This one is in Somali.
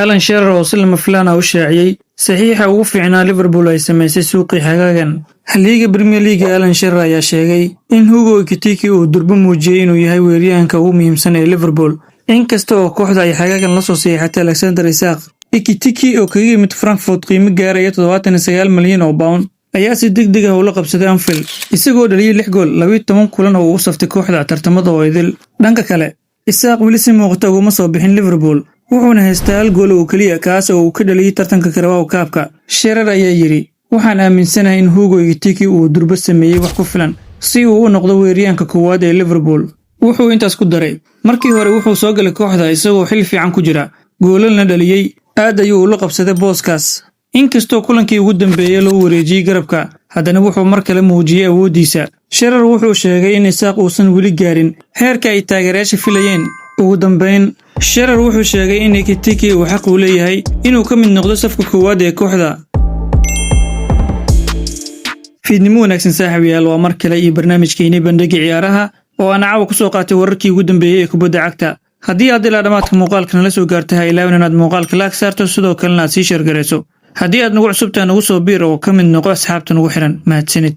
Alan Shearer oo si lama filaan ah u shaaciyey saxiixa ugu fiicnaa Liverpool ay samaysay suuqii xagaagan. Xalliga Premier League Alan Shearer ayaa sheegay in Hugo Ekitike uu durbo muujiyey inuu yahay weeraryahanka ugu muhiimsan ee Liverpool, inkasta oo kooxda ay xagaagan la soo saxiixatay Alexander Isak. Ekitike oo kaga yimid Frankfurt qiimo gaaraya 79 malyan oo pound ayaa si degdeg ah ula qabsaday Anfield, isagoo dhaliyay lix gool 12 kulan oo uu u saftay kooxda tartamada oo idil. Dhanka kale, Isak weli si muuqata uguma soo bixin Liverpool, wuxuuna haystaa hal gool oo keliya, kaas oo uu ka dhaliyay tartanka Carabao Cup-ka. Shearer ayaa yidhi: "Waxaan aaminsanahay in Hugo Ekitike uu durbo sameeyey wax ku filan si uu u noqdo weeraryahanka koowaad ee Liverpool." Wuxuu intaas ku daray: "Markii hore wuxuu soo galay kooxda isagoo xil fiican ku jira, goolalna dhaliyey. Aad ayuu ula qabsaday booskaas. Inkastoo kulankii ugu dambeeyey loo wareejiyey garabka, haddana wuxuu mar kale muujiyey awooddiisa." Shearer wuxuu sheegay in Isak uusan weli gaarin heerka ay taageerayaasha filayeen. Ugu dambeyn, Shearer wuxuu sheegay in Ekitike uu xaq u leeyahay inuu ka mid noqdo safka koowaad ee kooxda. Fiidnimo wanaagsan, saaxiibayaal. Waa mar kale iyo barnaamijkeeni Bandhiga Ciyaaraha oo aan caawa ku soo qaatay wararkii ugu dambeeyey ee kubadda cagta. Haddii aad ilaa dhammaadka muuqaalka nala soo gaartay, ha ilaawin inaad muuqaalka like saarto, sidoo kalena aad sii share garayso. Haddii aad nagu cusubtahay, nagu soo biir oo ka mid noqo asxaabta nagu xiran. Mahadsanid.